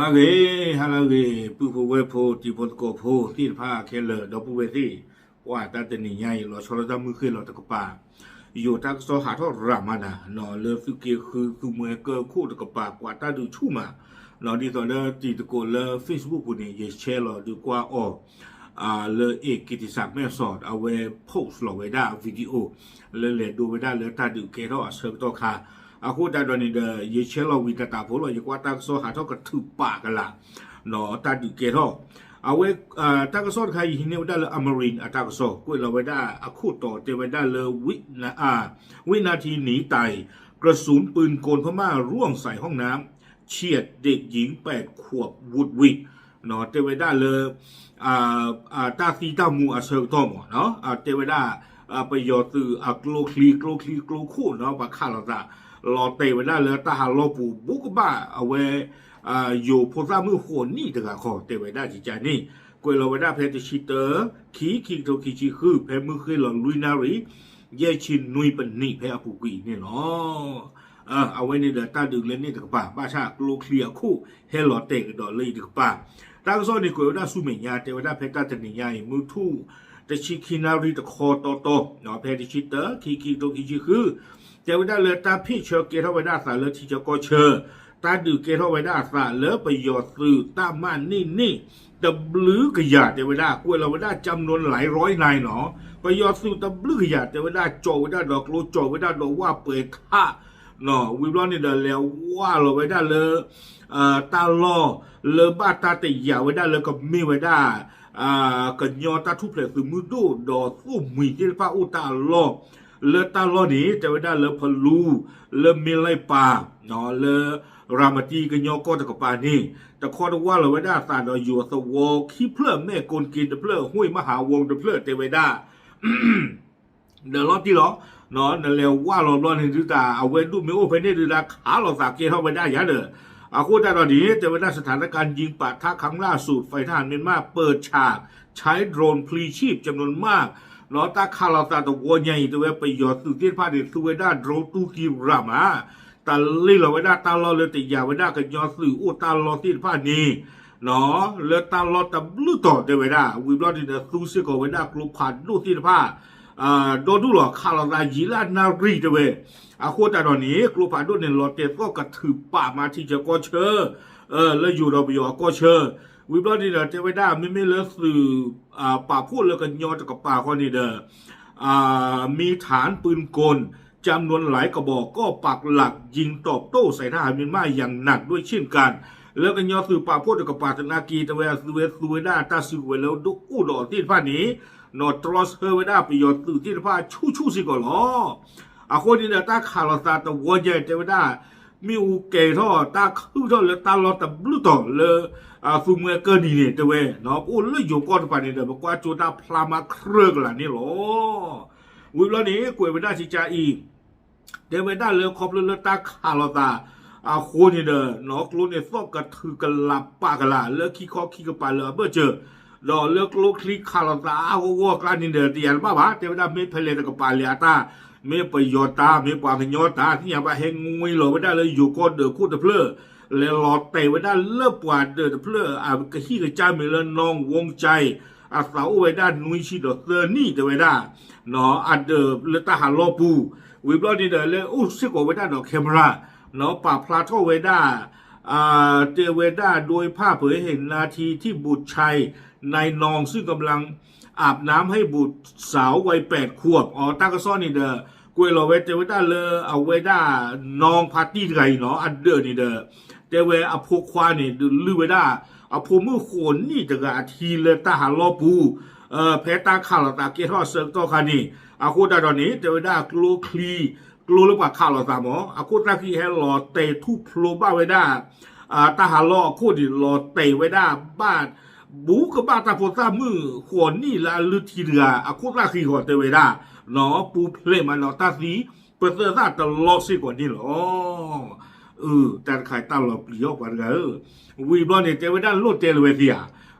ဟါဂ့ၤ, ဟါလၢအဂ့ၤ, ပုၢ်ဖိဝဲၢ်ဖိ တံၤဖိသကိးဖိသ့ၣ်တဖၣ်ခဲလၢာ် ဒီပုၢ်ဝဲၢ်သ့ၣ်, ပှၤတၢ်တနံၤညါအံၤ လီၤဆီလၢတၢ်မုၢ်ဃ့ၢ်လီၤတကပၤ, ယိၤတၢ်ကစီၣ်ဟးထီၣ်ရၤမးနၤ, လၢသုးက့ဃု သုးမွဲကၢၢ်ခိၣ်တကပၤ ပှၤတၢ်ဒုးဆူၣ်မး, ဒ်သိးလၢတံၤသကိးလၢ Facebook ပူၤန့ၣ် ယဆဲးလီၤဒုးကွၢ်အီၤ လၢ အ့ၣ် က့ၤတံၤစၢ်မဲၢ်စီၤ အဝဲ post လီၤဝဲဒၣ် video လၢလဲၤဒိဝဲဒၣ်လၢတၢ်ဒုးကဲထီၣ်အဆၢကတီၢ်ခါ, အဃိသတးဒီးန့ၣ်ဒီး ယဆဲးလီၤဝံၤတၢ်တၢ်ဖိလီၤ ယကွၢ်တၢ်ကစီၣ်ဟးထီၣ်ကထုးပာ်ကလာ် တၢ်ဒုးကဲထီၣ်, အဝဲ တၢ်ကစီၣ်တခါအံၤဟံးန့ၢ်ဝဲဒၣ်လၢ Amarin အတၢ်ကစီၣ် ကွဲးလီၤဝဲဒၣ်အခိၣ်တီတဲဝဲဒၣ်လၢ ဝံနၣ်ထံနံၤတၢ် กระสุนปืนกลพม่าร่วงใส่ห้องน้ำ เฉียดเด็กหญิงแปดขวบ วุดหวิด တဲဝဲဒၣ်လၢ တၢ်သံတၢ်မူအဆၢကတီၢ်မး, တဲဝဲဒၣ် ပယီၤသုးအကျိချံ ကျိချံကျိခိၣ်နီၤ ပှၤခးလိာ်သး လီၤတဲာ်ဝဲဒၣ်လၢတၢ်ဟးလီၢ်ပူၤ ဘူးကဘၣ်အဝဲ ယိၤဖိသၣ်မုၣ်ဃိးနံၣ်တဂၤခီ တဲဝဲဒၣ်ကကန့ၣ် ကွဲးလီၤဝဲဒၣ်ဖဲတဆံတၢ ခံ ခံကထိခံဆံဃု ဖဲမုၢ်ဃ့ၢ်လီၤလွံၢ်နၣ်ရံၣ် ယဲၢ်ဆံနွံပနံးဖဲအပူၤကွံာ်န့ၣ်လီၤ. အဝဲန့ၣ်ဒီးတၢ်ဒုးလၢန့ၣ်တကပၤ ဘၣ်ဆၣ်ကျိချံအခိၣ်ဟဲလီၤတဲာ်ကဒီးလၢအံၤတကပၤ, တၢ်ကစီၣ်န့ၣ်ကွဲးဝဲဒၣ်ဆူမဲာ်ညါ တဲဝဲဒၣ်ဖဲတၢ်တနံၤညါအံၤ မုၢ်ထူၣ် တဆံခံနၣ်ရံၣ်တခီတီတီ ဖဲတဆံတၢ ခံ ခံကထိခံဆံဃု တဲဝဲဒၣ်လၢတၢ်ဖ့ၣ်ဆၢကဲထီၣ်ဝဲဒၣ်အသးလၢထံဆၢကီၢ်ဆၢ, တၢ်ဒုးကဲထီၣ်ဝဲဒၣ်အသးလၢပယီၤသုးတၢ်မၤန့ၢ်န့ၢ် တဘျုးကယၤ တဲဝဲဒၣ် ကွဲးလီၤဝဲဒၣ် จำนวนหลายร้อยนายနီၤ, ပယီၤသုးတဘျုးကယၤ တဲဝဲဒၣ် ကၠီးဝဲဒၣ်ဒီးကျိ ကၠီးဝဲဒၣ်ဒီးဝၣ်ပှဲၤထး ဝံၤဘျီန့ၣ်ဒီးလဲၤဝၢ်လီၤဝဲဒၣ်လၢ တၢ်လီၢ်လၢဘၣ်တၢ်တယာ်ဝဲဒၣ်လၢကမ့ၢ်ဝဲဒၣ် ကညီတၢ်ထူၣ်ဖျဲးသုးမုၢ်ဒိၣ်ဒီးသိၣ်မှံၤသ့ၣ်တဖၣ်အိၣ်တၢ်လီၢ်, လၢတၢ်လီၢ်န့ၣ် တဲဝဲဒၣ်လၢဖလူ, လၢမ့ၢ်လၢပၤ, လၢရၤမတံကညီကီၢ်တကပၤန့ၣ် တခီတဝၢ်လီၤဝဲဒၣ်အသးဒီးယိၤသဝီခံဖျၢၣ် မဲၣ်ကိၣ်က့တဖျၢၣ် ဟွံၣ်မဟးဝီတဖျၢၣ် တဲဝဲဒၣ် ဒီးလီၤတံၢ်လီၤ, နလဲၤဝၢ်လီၤဘျီန့ၣ်ဒုးတၢ် အဝဲဒိၣ်မ့ၢ်အိၣ်ဖဲန့ၣ်ဒုးတၢ်ခးလိာ်သးကဲထီၣ်ဝဲဒၣ်ယၤဒီး, အဃိသတးဒီးန့ၣ် တဲဝဲဒၣ် สถานการณ์ยิงปะทะครั้งล่าสุด ฝ่ายทหารเมียนมาเปิดฉากใช้โดรนพลีชีพจำนวนมาก ဒီးတၢ်ခးလိာ်သးတဝီညါအံၤ တဲဝဲပယီၤသုးသ့ၣ်တဖၣ်န့ၣ် သူဝဲဒၣ် drone တူၢ်သံရၤမး တၢ်လ့ၢ်လီၤဝဲဒၣ်တၢ်လီၢ်လၢတယာ်ဝဲဒၣ်ကညီသုးအိၣ်တၢ်လီၢ်သ့ၣ်တဖၣ်န့ၣ် လၢတၢ်လီၢ်တဘျုးတီၤတဲဝဲဒၣ် ဝံၤဘျီန့ၣ်ဒီး သူစ့ၢ်ကီးဝဲဒၣ်ကျိဖးဒိၣ်သ့ၣ်တဖၣ် ဒီဒူၣ်လီၤ ခးလိာ်သးယံာ်လၢနၣ်ရံၣ်တဲဝဲ, အဃိသတးဒီးန့ၣ် ကျိဖးဒိၣ်န့ၣ် လီၤတဲာ်သီၣ်ကထုးပာ်မၤထံဆၢကီၢ်ဆၢ လၢယိၤဒီးပယီၤအကီၢ်ဆၢ, ဝံၤဘျီန့ၣ်ဒီး တဲဝဲဒၣ် မ့မ့ၢ်လၢသုး ပာ်ဖှိၣ်လၢကညီတကပၤဃီန့ၣ်ဒီး มีฐานปืนกลจำนวนหลายกระบอกก็ปักหลักยิงตอบโต้ใส่ทหารเมียนมาอย่างหนักด้วยเช่นกัน လၢကညီသုးပာ်ဖှိၣ်တကပၤသနာ်က့ တဲဝဲအသုဝဲသူဝဲဒၣ်တၢ်စုကဝဲၤလၢဒိၣ်အိၣ်ဒီးသ့ၣ်တဖၣ်န့ၣ် နီၢ်တြီဆၢဝဲဒၣ်ပယီၤသုးသ့ၣ်တဖၣ်ဆူၣ်ဆူၣ်စ့ၢ်ကီးလီၤ. အဃိန့ၣ်ဒီး တၢ်ခးလိာ်သးတဝီညါ တဲဝဲဒၣ် မ့ၣ်အူကဲၤထီၣ် တၢ်ခုၣ်ထီၣ်လၢတၢ်လီၢ်တဘျုးတီၤလၢ သူမှဲကၢၢ်နံၤန့ၣ် တဲဝဲ ပအိၣ်လၢယိၤကီၢ်တကပၤန့ၣ်ဒီး ပကွၢ်ကၠိတၢ်ဖျါမးကြၢးကလာ်န့ၣ်လီၤ. ဝံၤဘျီန့ၣ် ကွဲးဝဲဒၣ်ကကအံၤ တဲဝဲဒၣ်လၢခီဖျိလၢတၢ်ခးလိာ်သးအဃိန့ၣ်ဒီး ကျိန့ၣ်သီၣ်ကထုးကလးပာ်ကလာ်လၢခံခီခံကပၤလၢအဘၢၣ်စၢၤ, ဒီးလၢကျိချံခးလိာ်သးအါဂီၢ်ဂီၢ်အကျါန့ၣ်ဒီး တယာ်တဘၣ်ဘၣ် တဲဝဲဒၣ်မ့ၢ်ဖဲလဲၣ်တကပၤလဲၣ်အတၢ်, မ့ၢ်ပယီၤတၢ် မ့ၢ်ပှၤကညီတၢ် သ့ၣ်ညါဘၣ် ဟဲငွ့လီၤဝဲဒၣ်လၢယိၤကီၢ်ဒၢးခိၣ်တဖျၢၣ်, လဲၤလီၤတဲာ်ဝဲဒၣ်လၢပှၤဒၢးတဖျၢၣ် အကဟံၣ်ကစၢ်မံၤလၢ နီၢ်ဝူကၠဲး အသးအိၣ်ဝဲဒၣ်နွံဆံဒီးသၢနံၣ်တဲဝဲဒၣ် အဒၢးလၢတၢ်ဟးလီၢ်ပူၤ, ဝံၤဘျီန့ၣ်ဒီး လဲၤအိၣ်စ့ၢ်ကီးဝဲဒၣ်ဒီး camera ပာ်ဖျါထီၣ်ဝဲဒၣ် တဲဝဲဒၣ် โดยภาพเผยให้เห็นนาทีที่บุตรชายนายนองซึ่งกำลังอาบน้ำให้บุตรสาววัยแปดขวบ အတၢ်ကစီၣ်န့ၣ်ဒီး ကွဲးလီၤဝဲတဲဝဲဒၣ်လၢအဝဲဒၣ် နီၢ်ဖါတံၢ်တဂၤအံၤနီၤ အဒၢးန့ၣ်ဒီး တဲဝဲအဖိခွါန့ၣ် ဒုးလုၢ်ဝဲဒၣ် အဖိမုၣ်ဃိးနံၣ်တဂၤအထံလၢတၢ်ဟးလီၢ်ပူၤ ဖဲတၢ်ခးလိာ်သးကဲထီၣ်အဆၢကတီၢ်ခါန့ၣ် အဃိသတးဒီးန့ၣ် တဲဝဲဒၣ်ကျိချံ ကျိလၢပှၤခးလိာ်သးမး အခိၣ်သၣ်ဃံဟဲလီၤတဲာ်ထူၣ်ဖျိဘၣ်ဝဲဒၣ် တၢ်ဟးလီၢ်အခိၣ်န့ၣ် လီၤတဲာ်ဝဲဒၣ်ဘၣ် ဘူးကဘၣ်တၢ်ဖိသၣ်မုၣ်ဃိးနံၣ်လၢအလုၢ်ထံတဂၤ အခိၣ်သၣ်ဃံဃီတဲဝဲဒၣ် နီၢ်ပူၤဖျဲးမးနီၢ်တၢ်သံ ပသၢသၣ်တလီၢ်စ့ၢ်ကီးန့ၣ်လီၤ. အၢ တၢ်တခါတၢ်လီၤပျံၤအီၣ်ပှၤတဂၤဧၢ, ဝံၤဘျီန့ၣ် တဲဝဲဒၣ်လိၣ်တဲလၢၤဝဲသ့ဧါ,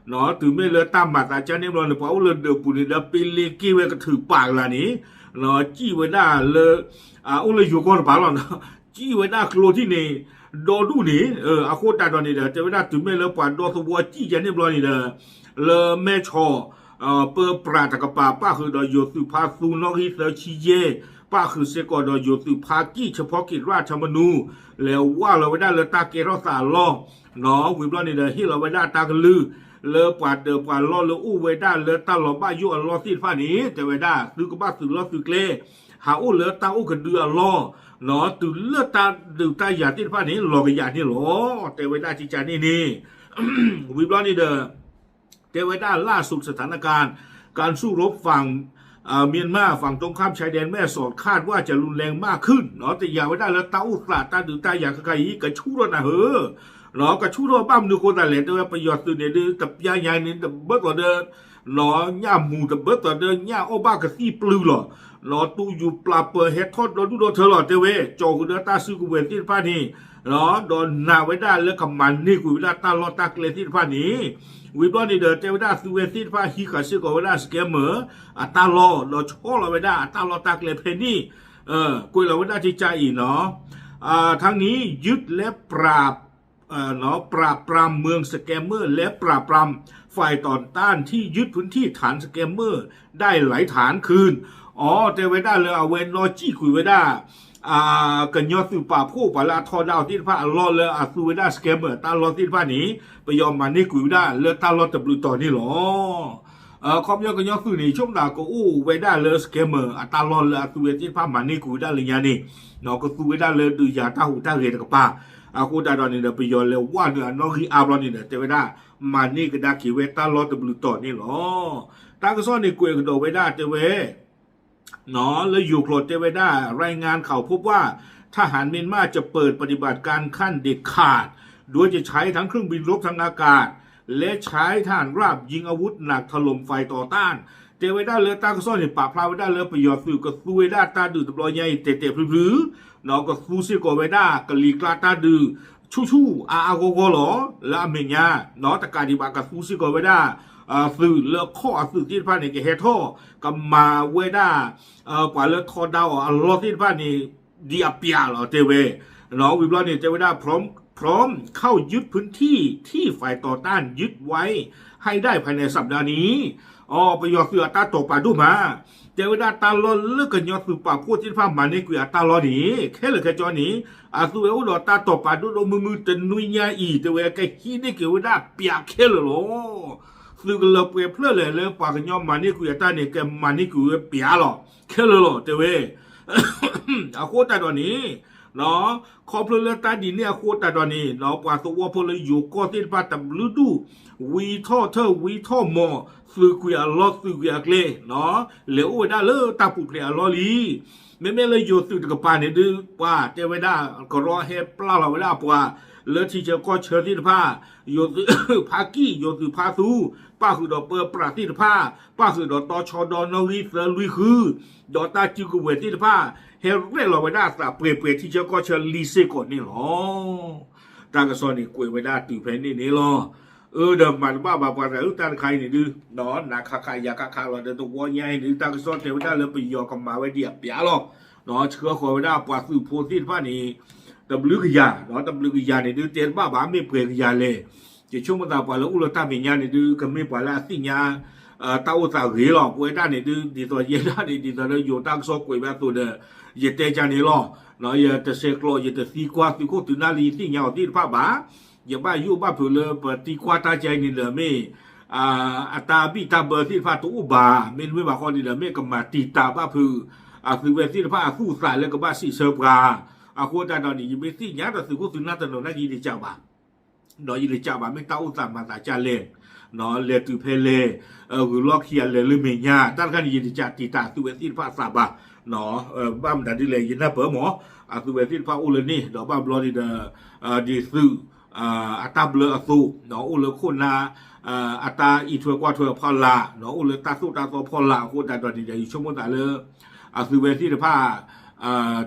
တုၤမ့ၢ်လၢတၢ်မၤသးကါန့ၣ်ဘျီန့ၣ် ပှၤအိၣ်လၢဒၢးပူၤန့ၣ်ဒီး ပ့လ့က့ၢ်ဝဲကထုးပာ်ကလာ်န့ၣ်, စံၣ်ဝဲဒၣ်လၢ အိၣ်လၢယိၤကီၢ်တပၤလီၤ, စံၣ်ဝဲဒၣ်ကျိထံၣ်န့ၣ် ဒီဒူၣ်န့ၣ် အဃိသတးဒီးန့ၣ်ဒီး တဲဝဲဒၣ်တုၤမ့ၢ်လၢပှၤဒီသဝီစံၣ်ယဲန့ၣ်ဘျီန့ၣ်ဒီး လၢမဲဆီး ပၢပြးတကပၤ ပၣ်ဃုာ်ဒီးယိၤသုးဖါသူနီၣ်ဂံၢ်သၢဆံယဲၢ် ပၣ်ဃုာ်စ့ၢ်ကီးဒီးယိၤသုးဖါကံၣ် ဆၢဖီကံၣ်ရၣ်ထၢမနူ လဲၤဝၢ်လီၤဝဲဒၣ်လၢတၢ်ကဲထီၣ်သးအလီၢ် ဝံၤဘျီန့ၣ်ဒီး ဟ့ၣ်လီၤဝဲဒၣ်တၢ်ကလုၢ် လၢပှၤဒၢးပှၤလီၢ်လၢအိၣ်ဝဲဒၣ်လၢတၢ်လီၤဘၣ်ယိၣ်အလီၢ်သ့ၣ်တဖၣ်န့ၣ် တဲဝဲဒၣ် သုကဘၣ်သုးလီၢ်သုးကျဲ ဟးအိၣ်လၢတၢ်အိၣ်ကဒုအလီၢ် တုၤလၢတၢ်ဒုးတၢ်ယၤသ့ၣ်တဖၣ်န့ၣ် လီၤကယၤန့ၣ်လီၤ. တဲဝဲဒၣ်ကကန့ၣ်န့ၣ် ဝံၤဘျီန့ၣ်ဒီး တဲဝဲဒၣ် ล่าสุดสถานการณ์ การสู้รบฝั่ง เอ่อ เมียนมา ฝั่งตรงข้ามชายแดนแม่สอด คาดว่าจะรุนแรงมากขึ้น တယာ်ဝဲဒၣ်လၢတၢ်အိၣ်သးတၢ်ဒုးတၢ်ယၤခဲခါအံၤ ကဆူၣ်ထီၣ်နၤဧၢ ကဆူၣ်ထီၣ်ဘၣ်မနုၤအဃိသတးလဲၣ် တဲဝဲပယီၤသုးန့ၣ်ဒုး တပျါညါန့ၣ် တဘၣ်သိးဒီး ညၣ်မူၤ တဘၣ်သိးဒီးညၣ်အီၣ်ဘၣ်ကသံၣ်ပျုၤလီၤ. တူၢ်ယူၤပျၢ်ပၢၤဟဲထီၣ်ဒီဒူၣ်ဒီထၢလီၤ တဲဝဲ ကၠီဃုာ်ဒီးတၢ်စုကဝဲၤသ့ၣ်တဖၣ်န့ၣ် ဒီးနာ်ဝဲဒၣ်လၢကမၤန့ၢ်ကွံာ်ဝဲဒၣ်တၢ်လီၢ်တၢ်ကျဲသ့ၣ်တဖၣ်န့ၣ် ဝံၤဘျီန့ၣ်ဒီး တဲဝဲဒၣ်သုဝဲသ့ၣ်တဖၣ်ဟံးဃာ်စ့ၢ်ကီးဝဲဒၣ် scammer အတၢ်လီၢ် ဒီးဆီလီၤဝဲဒၣ်အတၢ်လီၢ်တၢ်ကျဲဖဲန့ၣ် ကွဲးလီၤဝဲဒၣ်ကကအံၤနီၤ ทั้งนี้ยึดและปราบ เอ่อ เนาะ ปราบปรามเมืองสแกมเมอร์ และปราบปรามฝ่ายต่อต้านที่ยึดพื้นที่ฐานสแกมเมอร์ได้หลายฐานคืน အိ တဲဝဲဒၣ်လၢအဝဲနီၢ်စံၣ်ကွံာ်ဝဲဒၣ် ကညီသုးပာ်ဖှိၣ်ပှၤလၢအထီဒါအီၤသ့ၣ်တဖၣ်အလီၢ်လၢအသူဝဲဒၣ် scammer အတၢ်လီၢ်သ့ၣ်တဖၣ်န့ၣ် ပယီၤမၤန့ၢ်ကွံာ်ဝဲဒၣ်လၢတၢ်လီၢ်တဘျုးတီၤန့ၣ်လီၤ. ခီပညီကညီသုးန့ၣ် ဆိကမိၣ်သးကအိၣ်ဝဲဒၣ်လၢ scammer အတၢ်လီၢ်လၢအသူဝဲသ့ၣ်တဖၣ်မၤန့ၢ်ကွံာ်ဝဲဒၣ်လၢညါန့ၣ် ကသူဝဲဒၣ်လၢဒုးယၤတၢ်ဟူးတၢ်ဂဲၤတကပၤ အဃိသတးဒီးန့ၣ်ဒီး ပယီၤလဲၤဝၢ်နုာ်အနီၣ်ဂံၢ်အါဘျီန့ၣ်ဒီး တဲဝဲဒၣ် မၤန့ၢ်ကဒါက့ၤဝဲတၢ်လီၢ်တဘျုးတီၤန့ၣ်လီၤ. တၢ်ကစီၣ်န့ၣ်ကွဲးကဒီးဝဲဒၣ်တဲဝဲ လၢယိၤကျိာ်တဲဝဲဒၣ် รายงานข่าวพบว่า ทหารเมียนมาจะเปิดปฏิบัติการขั้นเด็ดขาด โดยจะใช้ทั้งเครื่องบินรบทางอากาศ และใช้ทหารราบยิงอาวุธหนักถล่มฝ่ายต่อต้าน တဲဝဲဒၣ်လၢတၢ်ကစီၣ်န့ၣ် ပာ်ဖျါဝဲဒၣ်လၢပယီၤသုးကသူဝဲဒၣ်တၢ်ဒုးတဘျီညါအံၤ တဲာ်တဲာ်ဖျုးဖျုး ကသူစ့ၢ်ကီးဝဲဒၣ် ကလံၤကျါတၢ်ဒုး ဆူၣ်ဆူၣ်အါအါဂီၢ်ဂီၢ်လီၤ. လၢအမဲာ်ညါ တကးဒံးဘၣ်ကသူစ့ၢ်ကီးဝဲဒၣ် သုးလၢခီၣ်အသုးသ့ၣ်တဖၣ်န့ၣ် ကဟဲထီၣ် ကမၤဝဲဒၣ် ပှၤလၢထီဒါအီၤအလီၢ်သ့ၣ်တဖၣ်န့ၣ် ဒ်အပြးလီၤ တဲဝဲ ဝံၤဘျီန့ၣ် တဲဝဲဒၣ် พร้อม พร้อมเข้ายึดพื้นที่ที่ฝ่ายต่อต้านยึดไว้ให้ได้ภายในสัปดาห์นี้ အိ ပယီၤသုးအတၢ်တိာ်ပာ်ဒိၣ်မး တဲဝဲဒၣ်တၢ်လီၢ်လၢကညီသုးပာ်ဖှိၣ်သ့ၣ်တဖၣ်မၤန့ၢ်ကွံာ်အတၢ်လီၢ်န့ၣ် ခဲလၢာ်ခဲဆ့န့ၣ် အသုဝဲအိၣ်ဒီးတၢ်တိာ်ပာ်ဒိၣ်ဒိၣ်မုၢ်မုၢ် တနွံညါအံၤ တဲဝဲကဟံးန့ၢ်က့ၤဝဲဒၣ်ပြးခဲလၢာ်လီၤ. သုးကလၢၤပှဲၤဖျၢၣ်လဲၣ်လၢပှၤကညီမၤန့ၢ်ကွံာ်အတၢ်န့ၣ် ကမၤန့ၢ်ကွံာ်ဝဲပြးလီၤ ခဲလၢာ်လီၤ တဲဝဲ အဃိသတးဒီးန့ၣ် ခီဖျိလၢတၢ်ဒ်န့ၣ်အဃိသတးဒီးန့ၣ် ပှၤသဝီဖိလၢယိၤကီၢ်သ့ၣ်တဖၣ်တဘျုးဒူၣ် ဝံထီၣ်ထၢၣ်ဝံထီၣ်မီၢ် သုးကွံာ်အလီၢ်သုးကွံာ်အကျဲ လဲၤအိၣ်ဝဲဒၣ်လၢတၢ်ပူၤဖျဲးအလီၢ်လံ. မ့မ့ၢ်လၢယိၤသုးတကပၤန့ၣ်ဒုး ပှၤတဲဝဲဒၣ် ကရီဟဲပျၢ်လီၤဝဲဒၣ်အပှၤ လၢထံဆၢကီၢ်ဆၢသ့ၣ်တဖၣ် ယိၤသုးဖါကံၣ် ယိၤသုးဖါသူ ပၣ်ဃုာ်ဒီးပၢပြးသ့ၣ်တဖၣ် ပၣ်ဃုာ်ဒီးတီဆီဒီနီၣ်ဂံၢ်သၢလွံၢ်ဃု ဒီးတၢ်စုကဝဲၤသ့ၣ်တဖၣ် ဟဲရဲၣ်လီၤဝဲဒၣ်အသးပှဲၤပှဲၤထံဆၢကီၢ်ဆၢလံစ့ၢ်ကီးန့ၣ်လီၤ. တၢ်ကစီၣ်န့ၣ်ကွဲးဝဲဒၣ်တုၤဖဲန့ၣ်န့ၣ်လီၤ. အၢ ဒီးမၤတဘၣ်ဘၣ်ပှၤသးအုၣ်တၢ်တခါအံၤန့ၣ်ဒုး နးခးခးယၤခးခးလီၤဒီးတဝီညါအံၤန့ၣ် တၢ်ကစီၣ်တဲဝဲဒၣ်လၢ ပယီၤကမၤဝဲဒ်အပြးလီၤ. ဆှၢဃီၤဝဲဒၣ်ပှၤသုးဖိသ့ၣ်တဖၣ်န့ၣ် တဘျုးကယၤ တဘျုးကယၤန့ၣ်ဒုး တဲတဘၣ်ဘၣ် မ့ၢ်ပှဲၤကယၤလဲၣ်. ယဆိကမိၣ်သးပှၤလၢအိၣ်လၢတၢ်မဲာ်ညါန့ၣ်ဒုး ကမ့ၢ်ပှၤလၢအသ့ၣ်ညါ တၢ်အိၣ်သးဂ့ၤလီၤ. ပဝဲဒၣ်န့ၣ်ဒုး ဒ်သိးယဲဒၣ်န့ၣ် ဒ်သိးလၢယိၤတၢ်ကစီၣ်ကွဲးဝဲအသိးဒီး ယတဲကန့ၣ်လီၤ. ယတဆဲးကျိး ယတသံကွၢ် သုးခိၣ်သုးနၢ်လၢယသ့ၣ်ညါအီၤသ့ၣ်တဖၣ်ဘၣ်. ယဘၣ်ယိၣ်ဘၣ်ဖုးလၢပသံကွၢ်တၢ်ကဲအံၤန့ၣ်ဒီး မ့ၢ် အတၢ်ဘံၣ်တၢ်ဘၢသ့ၣ်တဖၣ်တအိၣ်ဘၣ်. မ့တမ့ၢ်ဘၣ်ဃီန့ၣ်ဒီး မ့ၢ်ကမၤတံာ်တာ်ဘၣ်ဖုး အသုဝဲသ့ၣ်တဖၣ်အသူၣ်အသးလၢကဘၣ်စံးဆၢပှၤ. အဃိသတးဒီးန့ၣ် ယမ့ၢ်သ့ၣ်ညါဒီးသုးခိၣ်သုးနၢ်တနီၤနာ်က့ ယတကးဘၣ် ဒီးယတကးဘၣ် မ့ၢ်တၢ်အိၣ်သးမၤသးကလဲၣ် လဲၤတုၤဖဲလဲၣ် ဂုၤလီၢ်ခံဂၤလဲၤလၢမဲာ်ညါ တၢ်တခါန့ၣ် ယတကးတံာ်တာ်အသုဝဲသ့ၣ်တဖၣ်အသးဘၣ်. ဘၣ်မတၤဒ်လဲၣ် ယနၢ်ပၢၢ်မး အသုဝဲသ့ၣ်တဖၣ်အိၣ်လၢန့ၣ် ဒီးဘၣ်ဘျီန့ၣ်ဒီး ဒ်သုး အတၢ်ဘျၢအသိး အိၣ်လၢခိၣ်နၢ် အတၢ်အံးထွဲကွၢ်ထွဲအဖီလာ် အိၣ်လၢတၢ်သိၣ်တၢ်သီဖီလာ်အဃိသတးဒီးန့ၣ်ဒီး ယဆိကမိၣ်သးလၢ အသုဝဲသ့ၣ်တဖၣ်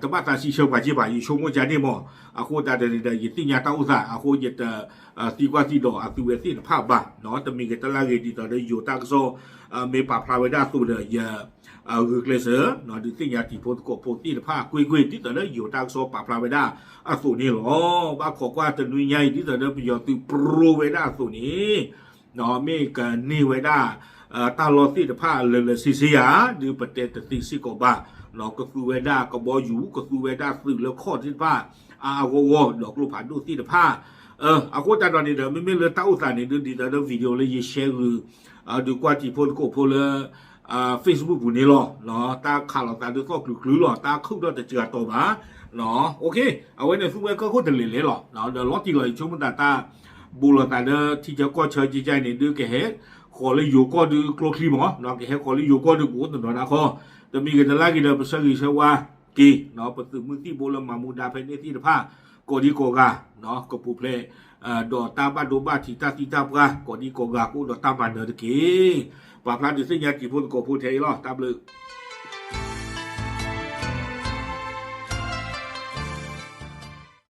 တဘၣ်သးစံးဆၢပှၤက့ဘၣ် ယဆိကမိၣ်ကန့ၣ်မး. အဃိသတးဒီးန့ၣ်ဒီး ယသ့ၣ်ညါတၢ်အိၣ်သးအဃိ ယတသံကွၢ်သံဒိးအသုဝဲသ့ၣ်တဖၣ်ဘၣ်. တမံၤဂ့ၤတလါဂ့ၤ ဒ်သိးဒီးယိၤတၢ်ကစီၣ် မ့ၢ်ပာ်ဖျါဝဲဒၣ်အသိးဒီး ယ ဂုာ်ကျဲးစၢး ဒုးသ့ၣ်ညါတံၤဖိသကိးဖိသ့ၣ်တဖၣ် ကွ့ၢ်ကွ့ၢ် ဒ်သိးလၢယိၤတၢ်ကစီၣ်ပာ်ဖျါဝဲဒၣ်အသိးန့ၣ်လီၤ. ဘၣ်ခိးကွၢ်တနွံညါအံၤ ဒ်သိးလၢပယီၤသုးပြိဝဲဒၣ်အသိးန့ၣ် မ့ၢ်ကန့ၢ်ဝဲဒၣ် တၢ်လီၢ်သ့ၣ်တဖၣ်လၢာ်လၢာ်ဆ့ဆ့ဧါ ဒုးပတဲတသ့စ့ၢ်ကီးဘၣ်. ကသူဝဲဒၣ်ကဘီယူၤ ကသူဝဲဒၣ်သုးလၢခီၣ်သ့ၣ်တဖၣ် အါအါဂီၢ်ဂီၢ် ဒီးကျိဖးဒိၣ်သ့ၣ်တဖၣ် အဃိသတးဒီးန့ၣ်ဒီး မ့မ့ၢ်လၢတၢ်အိၣ်သးန့ၣ်ဒီး ဒ်သိးဒီး video လၢယ share ဂုာ် ဒုးကွၢ်တံၤဖိသကိးဖိလၢ Facebook ပူၤန့ၣ်လီၤ. တၢ်ခးလိာ်သးဒုးသီၣ်ကျူၤကျူၤလီၤ တၢ်ခုၣ်ထီၣ်တစှၤတီၤဘၣ်. အဝဲန့ၣ်သူဝဲကီၢ်ခိၣ်တလဲၤလဲၤလီၤ. ဒီးလီၤတံၢ်လီၤ ယဆိကမိၣ်သးတၢ် ဘူးလိာ်သးဒီးထံဆၢကီၢ်ဆၢကကန့ၣ်ဒုး ကဟဲဃီၤလၢယိၤကီၢ်ဒုးကျိချံမး ကဟဲဃီၤလၢယိၤကီၢ်ဒုး ပအိၣ်တနီၤဒၣ်ခီ တမံၤဂ့ၤတလါဂ့ၤဒီး ပဆၢဂ့ၤဆၢဝါက့ၤ ပသုးမုၢ်သံၣ်ဘိလၢမၤမူဒါဖဲန့ၣ်သ့ၣ်တဖၣ် ကိးဒံကိးဂၤ ကပူၤဖျဲး ဒီးတၢ်ဘၣ်ဒိဘၣ်ထံးတၢ်သံတၢ်ပှၢ် ကိးဒံကိးဂၤကအိၣ်ဒီးတၢ်မၤနၢၤတက့ၢ်. ပာ်ဖျါဒုးသ့ၣ်ညါတံၤဖိသကိးဖိထဲအံၤလီၤ. တၢ်ဘျုး